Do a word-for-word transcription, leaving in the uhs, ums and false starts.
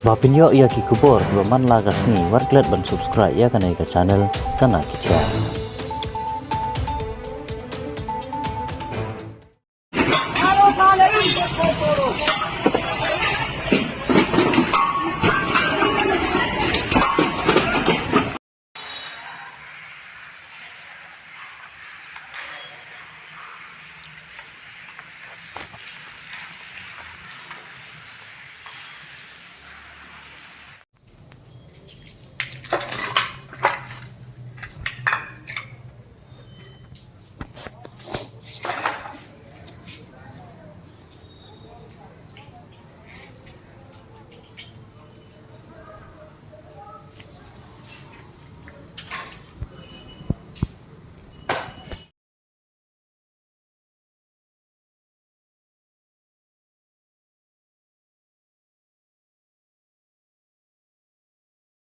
Ba phin ïoh ïa ki khubor kiba man la ka sngi, wat klet ban subscribe ïa kane ka channel Kana Ki Jia.